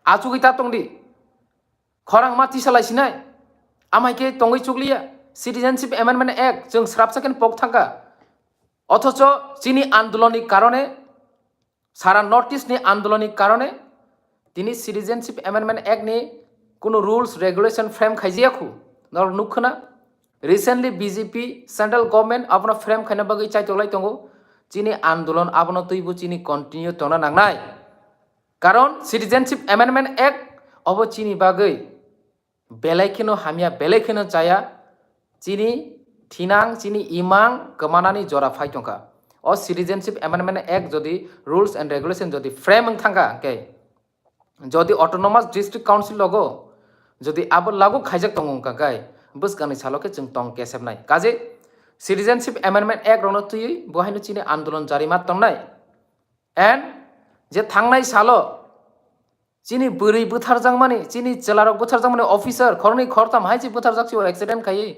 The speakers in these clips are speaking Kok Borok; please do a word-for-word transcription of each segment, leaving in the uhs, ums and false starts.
Achugwi ta tongdi. Khorang ma tisalai sinai. Amai khe tongwi chukliya. Citizenship Amendment Act chwng srapsa khe pok thangkha. Othocho chini andolonni karone, sara North East ni andolonni karone tini Citizenship Amendment Act ni kunu rules regulation frame khaijaya khu. Norok nukkha na? Recently B J P central government abono frame khaina bagwi chaitoklai tongo. Chini andolon abono twibo chini continue tongna nangnai. Karon Citizenship Amendment Act obo chini bagwi belai kheno hamya, belai kheno chaya, chini thinang, chini imang kwmanani jora phai tongkha. O Citizenship Amendment Act jodi rules and regulation jodi frame wng thangkha, hwnkhe jodi Autonomous District Council logo jodi abo lagu khaijak tongo wngkha, hwnkhe bwskangni salo khe chwng tong kesepnai. Kaje Citizenship Amendment Act rokno twiwi bo haino chini andolon jari ma tongnai. And je thangnai salo chini bwrwi bwtharjakmani, chini chwlarok bwtharjakmani, officer khoroknwi khoroktham hai se bwtharjak sio accident khaiwi.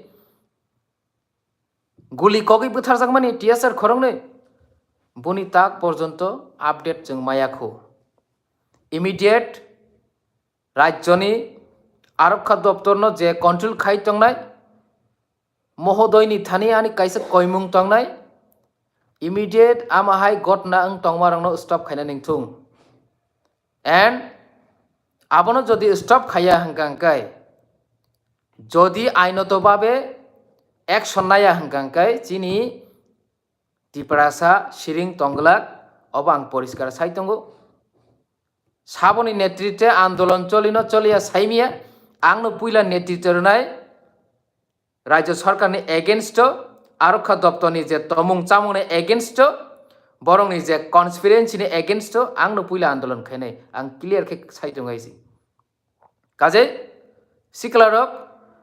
Guli kogwi bwtharjakmani T S R khoroknwi. Boni tak porjonto update chwng maya khu. Immediate rajyoni arokha doptorno je control khai tongnai, mohodoini thani ani kaisa koimung tongnai, immediate ama hai gotna wng tongmarokno stop khaina ningthung. And abono jodi stop khaiya hwnkha hwnkhe, jodi ainoto babe action naya hwnkha hwnkhe, chini Tiprasa siring tongglak, obo ang poriskar sai tongo. Saboni netritwe andolon cholino choliya saimiya, angno puila netritwe rwnai Rajya Sarkarni against o, arokha doptorni je tomung chamungni against o, borokni je conspiracy ni against o, angno puila andolon khainai, ang clear khe sai tongai se. Kaje siklarok,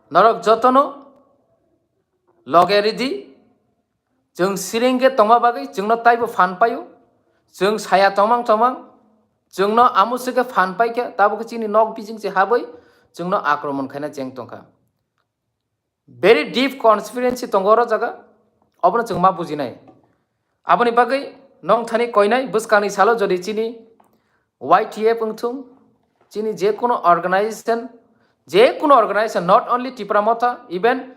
norok jotono loge ridi, chwng siring khe tongma bagwi chwngno taibo phan paio, chwng saya tongmang tongmang, chwngno amusi khe phan paikha, tabuk chini nok bising se habwi chwngno akromon khaina cheng tongkha. Very deep conspiracy tongo oro jaga, obono chwng ma bujinai. Aboni bagwi nong thani koinai bwskangni salo jodi chini Y T F wngthung, chini je kono organization, je kono organization, not only Tipra Motha, even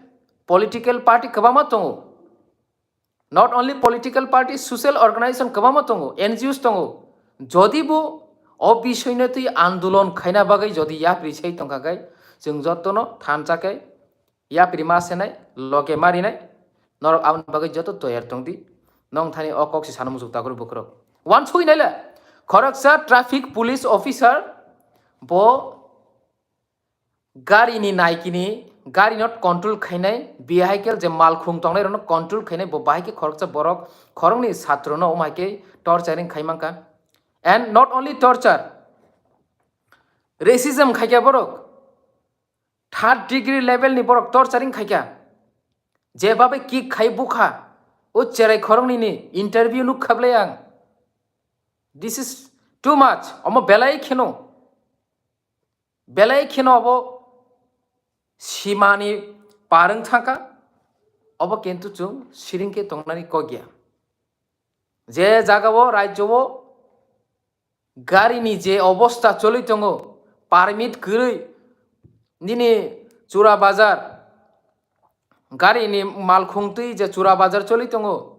political party kwbangma tongo. Not only political party, social organization kwbangma tongo, N G Os tongo. Jodi bo o bisoino twi andolon khaina bagwi jodi yapri sai tongkha khe, chwng jotono thansa khe yapri ma senai, loge ma rinai, norok aboni bagwi joto toyar tongdi. Nong thani o kok se sana muchuk takhoro bukhurok. Wansugwi naila, khoroksa traffic police officer bo garini naikini, gari not control khainai, vehicle je malkhung tongnai rokno control khainai, bo bahai khe khoroksa borok khoroknwi satrono omai khe torturing khai mankha. And not only torture, racism khaikha borok, third degree level ni borok torturing khaikha. Jebabe kick khai bukha, o cherai khoroknwi ni interview nuk khablai ang. This is too much, omo belai kheno. Belai kheno obo simani par wng thangkha, obo kintu chwng siring khe tongnani kok ya. Je jagao, rajyo-o garini je obosta choli tongo, permit kwrwi nini Chura Bazar, garini malkhung twi je Chura Bazar choli tongo,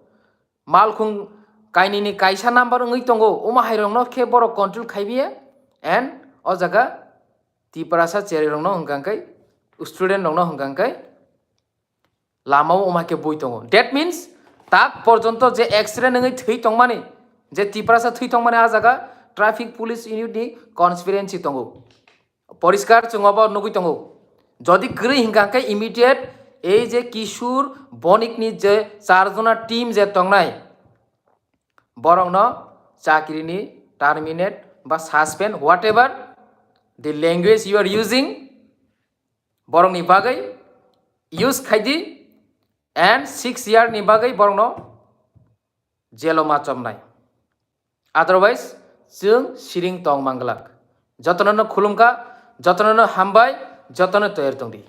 malkhung kainwini kaisa number wngwi tongo, omo hairokno khe borok control khaibiya, and o jaga Tiprasa cherai rokno hwnkha khe, student rokno hwnkha khe, lamao omo hai khe bui tongo. That means, tak porjonto je accident wngwi thwi tongmani, je Tiprasa thwi tongmani, a jaga traffic police unit ni conspiracy tongo. Poriskar chwng obo nugwi tongo. Jodi kwrwi hwnkha khe immediate ei je Kishore Bonik ni je char jona team je tongnai, borokno chakri ni terminate ba suspend, whatever the language you are using, borokni bagwi use khaidi, and six year ni bagwi borokno jelo ma chomnai. Otherwise, chwng siring tong manglak. Jotono no khulumkha, jotono no hambai, jotono toyar tongdi.